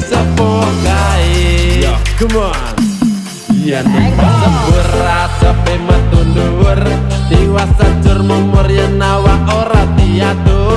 sepuh kae. Yo, come on. Yen numpak sepur asepe metu dhuwur, tiwas ajur mumur yen awak ora diatur.